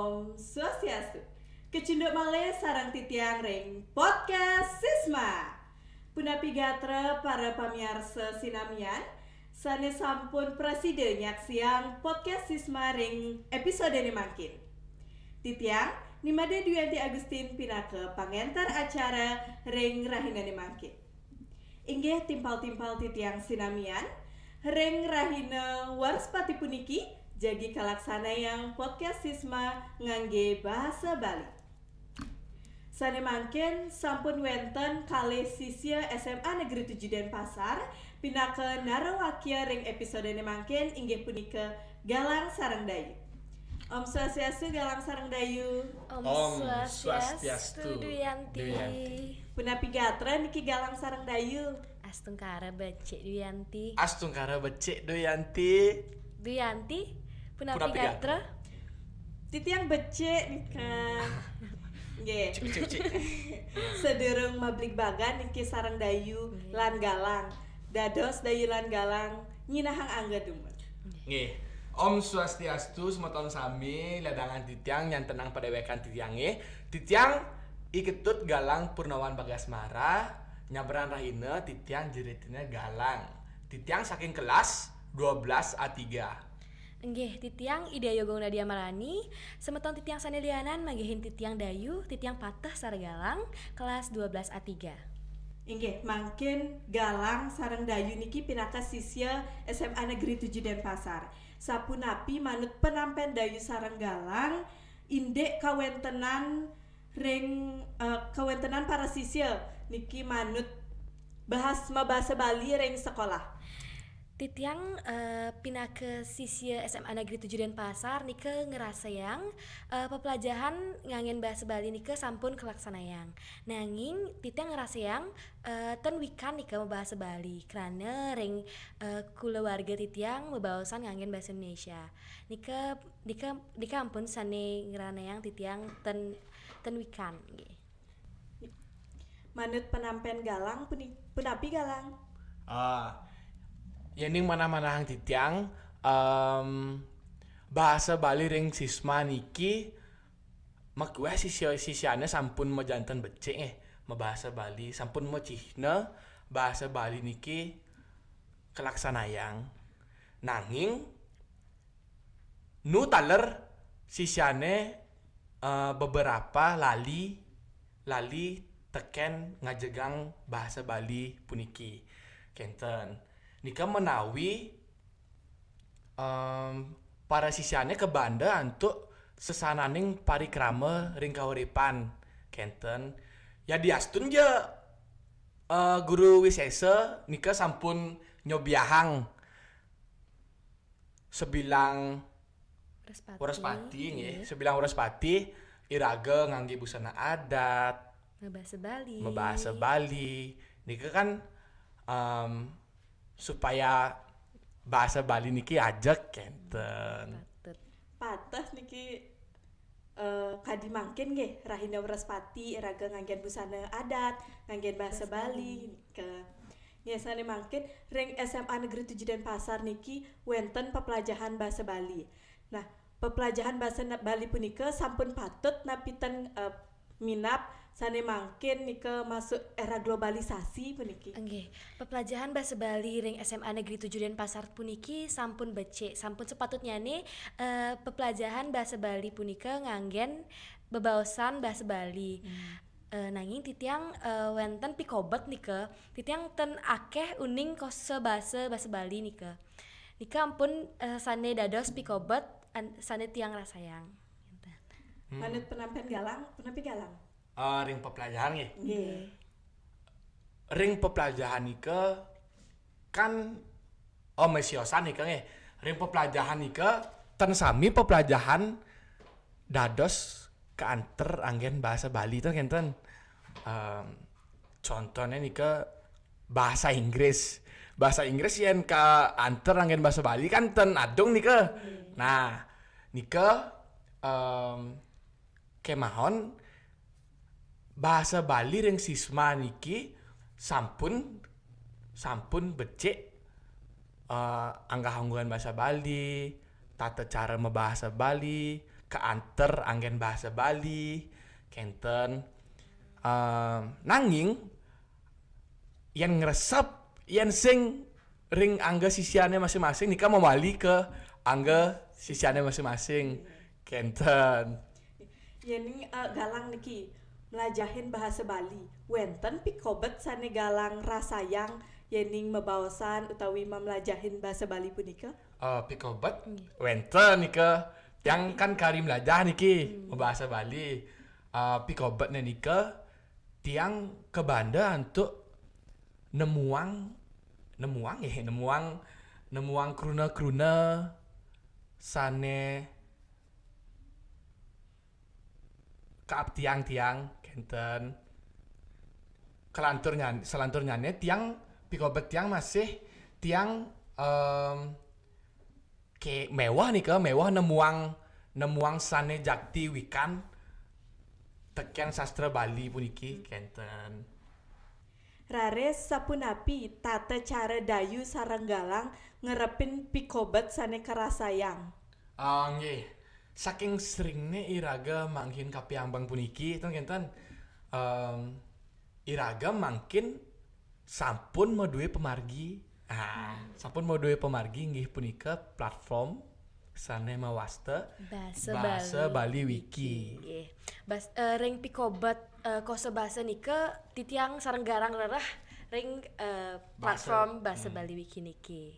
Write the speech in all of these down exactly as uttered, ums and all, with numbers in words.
Om Swastiastu. Kecunduk malih sareng titiang ring podcast Sisma. Punapi gatra para pamiarsa sinamian, sane sampun prasida nyaksiang podcast Sisma ring episodene mangkin. Titiang Nimade Dwianti Agustin pinaka pangenter acara ring rahinane mangkin. Inggih timpal-timpal titiang sinamian, ring rahina Warspati puniki jagi kalaksanayang podcast Sisma ngangge bahasa Bali. Sane mangkin sampun wenten kalih sisya S M A Negeri tujuh Denpasar pinaka narawakya ring episodene mangkin inggih punika Galang sareng Dayu. Om Swastiastu, Galang sareng Dayu. Om Om Swastiastu, Swastiastu, Dwianti. Dwianti. Punapi gatra niki Galang sareng Dayu? Astungkara becik Dwianti. Astungkara becik Dwianti. Dwianti, punapi Punapi gatra? Titiang becik nika. Nggih. Cik cik cik. Sedurung mabligbagan niki sareng Dayu Nggih. Lan Galang. Dados Dayu Lan Galang nyinahang angga dumun. Nggih. Om Swastiastu semeton sami, ledangan titiang nyantenang padewekan titiange. Titiang I Ketut Galang Purnawan Bagasmara, nyabran rahina titiang jeritine Galang. Titiang saking kelas dua belas A tiga. Nggih, titiang Ida Yogung Nadia Marani, semeton titiang sane lianan manggihin titiang Dayu, titiang Pateh sareng Galang, kelas dua belas A tiga. Inggih, mangkin Galang sareng Dayu niki pinaka sisya S M A Negeri tujuh Denpasar. Sapunapi manut penampen Dayu sareng Galang, indik kawentenan ring eh, kawentenan para sisya niki manut bahas mabasa Bali ring sekolah. Titiang eh, pinaka sisya S M A Negeri tujuh Denpasar nika ngrasayang eh, pepelajahan nganggen bahasa Bali nika sampun kalaksanayang. Nanging titiang ngrasayang eh, ten wikan nika mabahasa Bali krana ring eh, kulawarga titiang mabaosan nganggen bahasa Indonesia. Nika nika nika ampun sane ngranayang titiang ten ten wikan nggih. Manut penampen Galang puni- punapi Galang? Ah, yening manah-manahang titiang, em, bahasa Bali ring sisma niki makueh sisya-sisyane sampun majanten becik eh, mabahasa Bali, sampun macihna bahasa Bali niki kalaksanayang. Nanging nu taler sisyane eh, beberapa lali lali teken ngajegang bahasa Bali puniki. Kenten. Nika menawi em, para sisyane kabanda antuk sesananing parikrama ring kauripan. Kenten. Yadiastun ja eh, Guru Wisesa nika sampun nyobiahang sebilang Wraspati nggih, sebilang Wraspati iraga ngangge busana adat, Mabahasa Bali. Mabahasa Bali. Nika kan em, supaya bahasa Bali niki ajeg kenten. Patut. Pateh niki eh, kadi mangkin nggih, rahina Wraspati iraga nganggen busana adat, nganggen bahasa Bali nika. Nggih, sane mangkin ring S M A Negeri tujuh Denpasar niki wenten pepelajahan bahasa Bali. Nah, pepelajahan bahasa na- Bali punika sampun patut napi ten eh, minab sane mangkin nika masuk era globalisasi puniki. Nggih, pepelajahan bahasa Bali ring S M A Negeri tujuh Denpasar puniki sampun becik, sampun sepatutnyane eh, pepelajahan bahasa Bali punika nganggen bebaosan bahasa Bali. Eh, nanging titiang eh, wenten pikobet nika, titiang ten akeh uning kosa basa basa Bali nika. Nika ampun eh, sane dados pikobet an- sane tiang rasayang. Manut penampen Galang, punapi Galang? Eh, ring pepelajahan nggih. Nggih. Ring pepelajahan nika kan oh mesiosan nika nggih. Ring pepelajahan nika ten sami pepelajahan dados kaanter anggen bahasa Bali ten kenten. Em, contohnya nika bahasa Inggris. Bahasa Inggris yen kaanter anggen bahasa Bali kan ten adung nika. Nah, nika em, kemahon bahasa Bali ring sisma niki sampun sampun becik eh, anggah-ungguhan bahasa Bali, tata cara mabahasa Bali, kaanter anggén bahasa Bali, kénten. Em, nanging yén ngresep, yén sing ring angga sisiané masing-masing, nika mawali ka angga sisiané masing-masing. Kénten. Yéning eh, Galang niki mlajahin bahasa Bali, wénten pikobet sané Galang rasayang yéning mabaosan utawi mamlajahin bahasa Bali punika? Eh, pikobet wénten nika, tiang kan kari mlajah niki mabahasa Bali. Eh, pikobetné nika tiang kabanda antuk nemuang, nemuang nggih, nemuang, nemuang kruna-kruna sané kaaptiang tiang, kénten. Kalanturnyan, salanturnyané tiang, pikobet tiang masih tiang em, ké méweh nika, méweh nemuang, nemuang sané jakti wikan tekén sastra Bali puniki, kénten. Raris sapunapi tata cara Dayu sareng Galang ngerepin pikobet sané karasayang? Ah, nggih. Saking seringné iraga manggihin kapiambeng puniki, ten kénten. Em, iraga mangkin sampun madué pamargi. Ah, sampun madué pamargi inggih punika platform sané mawasta Basa Basa Bali Bali Wiki. Nggih. Bas, eh, ring pikobet eh, kosa basa nika titiang sareng Galang ngrereh ring eh, platform Basa Bali Wiki niki.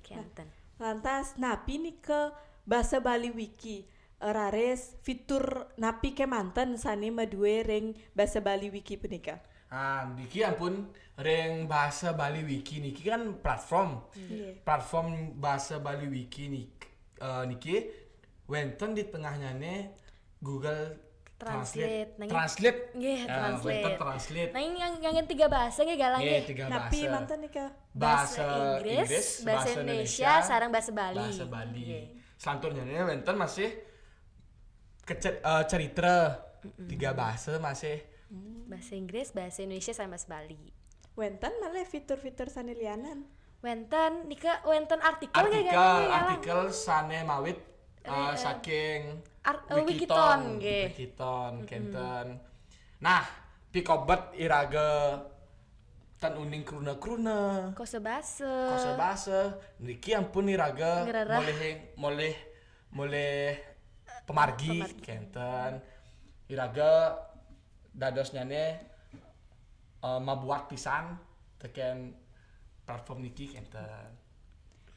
Kénten. Lantas napi nika Basa Bali Wiki? Eh, raris fitur napi kémanten sané madué ring Basa Bali Wiki punika? Ah, niki ampun, ring Basa Bali Wiki niki kan platform. Nggih. Platform Basa Bali Wiki nik, eh, niki wénten di tengahnyané Google Translate, nanging- Translate. Nggih, Eh, translate. Wénten translate. Nah, ini yang yang tiga bahasa nggih Galang Nggih, nggih. tiga Napi bahasa. manten nika? Bahasa Bahasa Inggris, Inggris, bahasa Indonesia, sareng bahasa Bali. Bahasa Bali. Nggih. Selanjutnya wénten masih ke cer- eh, cerita tiga bahasa masih. Bahasa Inggris, bahasa Indonesia, sareng bahasa Bali. Wénten malih fitur-fitur sané lianan? Wénten nika wénten artikel nggih Artikel, Galang nggih, Galang? Artikel sané mawit eh, Eh, eh. saking Ar- eh, Wikiton, nggih. Wikiton, kénten. Nah, pikobet iraga ten uning kruna-kruna. Kosa basa. Kosa basa. Niki ampun iraga Ngrereh. Molih, molih, molih pamargi, Pamargi. Kénten. Iraga dadosnyané eh, mabuat pisan tekén platform niki, kénten.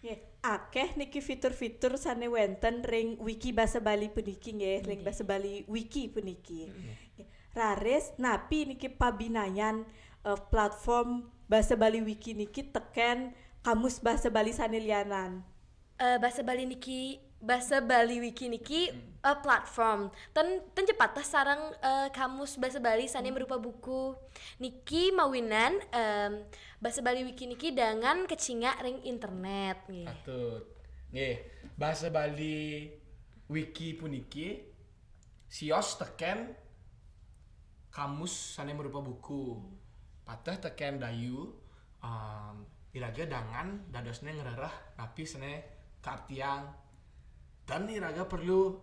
Nggih, akéh niki fitur-fitur sané wénten ring Wiki Basa Bali puniki nggih, ring Nggih. Basa Bali Wiki puniki. Nggih. Raris napi niki pabinayan eh, platform Basa Bali Wiki niki tekén kamus basa Bali sané lianan? Eh, basa Bali niki, basa Bali Wiki niki eh, platform. Ten ten jepatah sareng eh, kamus basa Bali sané marupa buku. Niki mawinan em, basa Bali Wiki niki dangan kacingak ring internet nggih. Patut. Nggih, Basa Bali Wiki puniki sios tekén kamus sané marupa buku. Pateh tekén Dayu, em, iraga dangan dadosné ngrereh napi sané kaartiang. Ten iraga perlu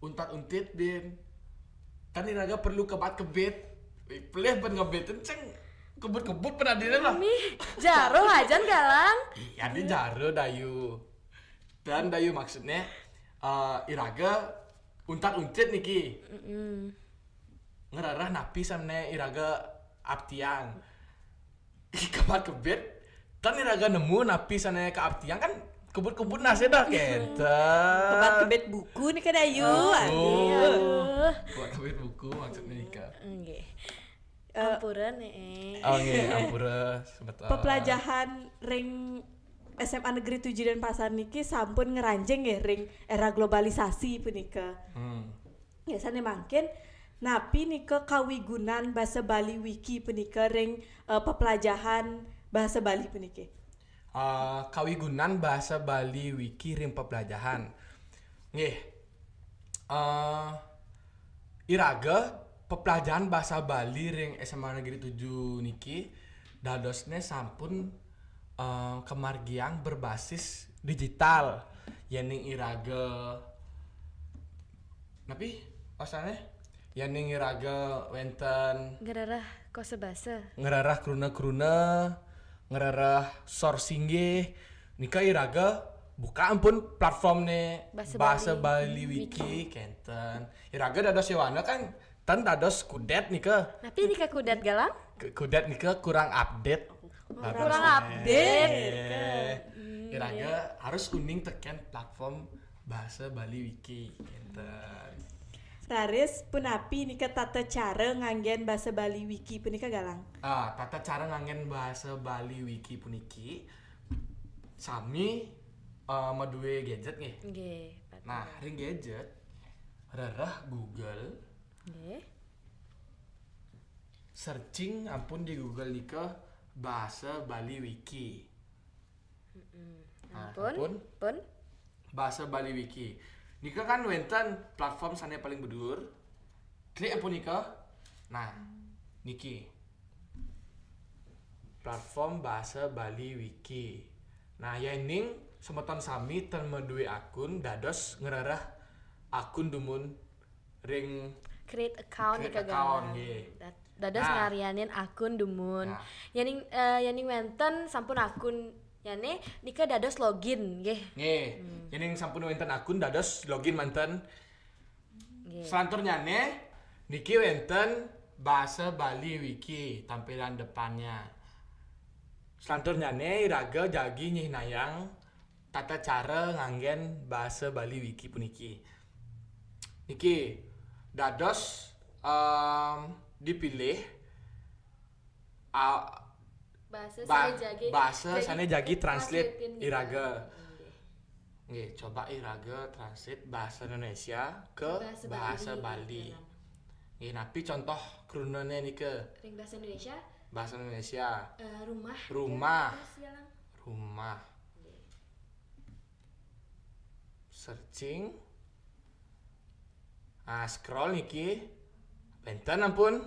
untat-untit, Din. Ten iraga perlu kebat-kebit. Pelih ben ngebitin ceng kebut-kebut pen adiné lah. Mih, jaro ajan Galang. Iya, di jaro Dayu. Dan Dayu maksudnya eh, iraga untat-untit niki. Ngerereh napi sané iraga aptian. Kebat-kebit, tan iraga nemu napi sané kaaptian kan kebut-kebut nasé dah kénten. Kebat-kebit buku nih kan Ayu. Oh. Aduh. Kebat-kebit buku maksudnya nika. Nggih. Eh, Ampura nih. Oh nggih, ampura sebentar. Pepelajahan ring S M A Negeri tujuh Denpasar niki sampun ngranjing nggih ring era globalisasi punika. Hmm. Ya, sané mangkin napi nika kawigunan basa Bali Wiki punika ring eh, pepelajahan bahasa Bali puniki? Eh, kawigunan basa Bali Wiki ring pepelajahan. Nggih. Eh, iraga pepelajahan basa Bali ring S M A Negeri tujuh niki dadosne sampun eh, kamargiang berbasis digital. Yening iraga Napi masalahnya? Yén iraga wénten Ngrereh kosebasa. Ngrereh kruna-kruna, ngrereh sourcing nggih. Nika iraga buka ampun platformné Bahasa Bahasa Bali. Bali Wiki kénten. Iraga dados yowana kan ten dados kudet nika. Napi nika kudet Galang? Ku- Kudet nika kurang update. Kurang update. Eh, Iraga harus uning tekén platform Bahasa Bali Wiki kénten. Raris punapi nika tata cara nganggén basa Bali Wiki punika Galang? Ah, tata cara nganggén basa Bali Wiki puniki sami eh, madué gadget nggih. Nggih. Nah, ring gadget rereh Google Nggih. searching ampun di Google nika bahasa Bali Wiki. Nah, Pun, ampun. Pun. Bahasa Bali Wiki. Nika kan wénten platform sané paling bedur. Klik ampun nika. Nah, niki. Platform Bahasa Bali Wiki. Nah, yéning semeton sami ten madué akun dados ngrereh akun dumun ring Create account Create nika account, Galang. Nggih. Dad- Dados Nah. ngarianin akun dumun. Nah. Yéning eh, yéning wénten sampun akun yane nika dados login nggih. Nggih. Yéning sampun wénten akun dados login manten. Nggih. Selanturnyane niki wénten Bahasa Bali Wiki tampilan depannya. Selanturnyane iraga jagi nyihnayang tata cara nganggen Bahasa Bali Wiki puniki. Niki dados em, dipilih a- Bahasa ba- sane jagi bahasa jadi sane jagi translate translate-in iraga. Nggih. Nggih, coba iraga translate bahasa Indonesia ke Bahasa bahasa, Bali. Bali. Nggih, napi contoh krunane nika? Ring bahasa Indonesia Bahasa Indonesia. eh, rumah. Rumah. Terus Galang. Rumah. Searching. Ah, scroll niki. Benten ampun.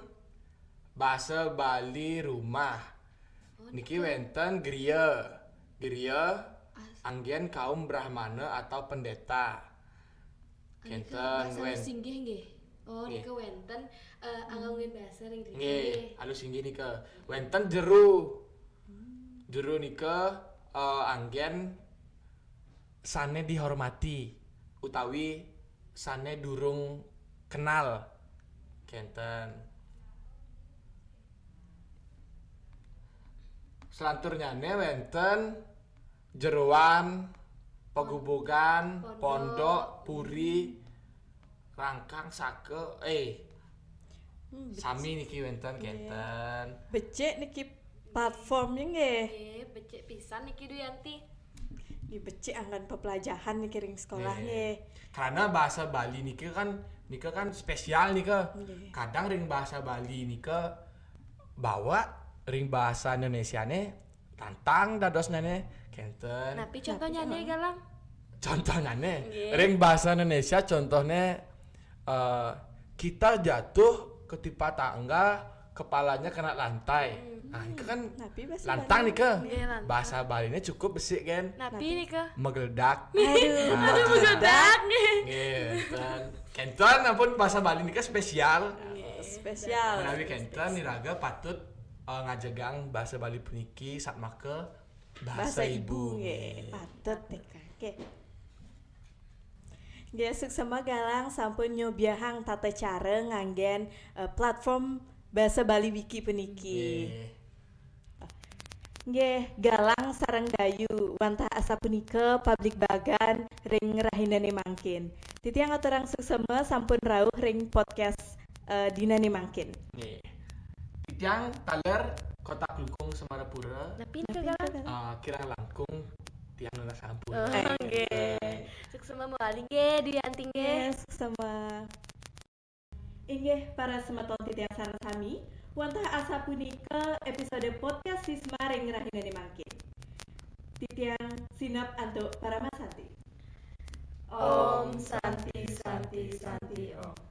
Bahasa Bali rumah. Niki wenten griya. Griya anggen kaum brahmana atau pendeta. Nika Kenten bahasa wen. Singgih nggih. Oh, Nggih. nika wenten eh, anggangin bahasa ring Nggih, alus inggih nika. Wenten jeru. Jeru nika eh, anggen sane dihormati utawi sane durung kenal. Kenten. Selanturnyane wenten jeroan, pegubugan, Pondok. Pondok, Puri, Rangkang, Saka, eh Hmm, sami niki wenten kenten. Becik niki platformnya nggih. Eh, becik pisan niki Duyanti. Nggih becik anggan pepelajahan niki ring sekolah Nggih. nggih. Karena bahasa Bali nika kan nika kan spesial nika. Nggih. Kadang ring bahasa Bali nika bawa ring bahasa Indonesiane lantang dadosnane kenten. Napi contohnya nih Galang? Contohnya nih, Nggih. ring bahasa Indonesia contohnya eh, kita jatuh ketimpa tangga, kepalanya kena lantai. Nah, itu kan Napi bahasa lantang Bali? Nika. Nggih, lantang. Bahasa Balinya cukup besik kan. Napi nika? Megeledak. Aduh, Nah, Aduh, megeledak nih. Nggih, kenten. Kenten ampun bahasa Bali nika spesial. Spesial. Menawi kenten iraga patut eh, ngajegang bahasa Bali puniki satmaka Bahasa ibu nggih. Patut nika. Oke. Nggih, suksema Galang sampun nyobiahang tata cara nganggen eh, platform Bahasa Bali Wiki puniki. Nggih. Nggih, Galang sareng Dayu wantah asapunika pabligbagan ring rahinane mangkin. Titiang aturang suksema sampun rauh ring podcast eh, dinane mangkin. Nggih. Titiang taler Kota Klungkung Semarapura. Napi nika Galang? Ah, kirang langkung tiang nunas ampun. Oh, nggih. Suksema malih nggih Duyanti nggih. Nggih, suksema. Inggih para semeton titiang sareng sami, wantah asapunika episode podcast Sisma ring rahinane mangkin. Titiang sineb antuk paramasanti. Om Santi Santi Santi Om.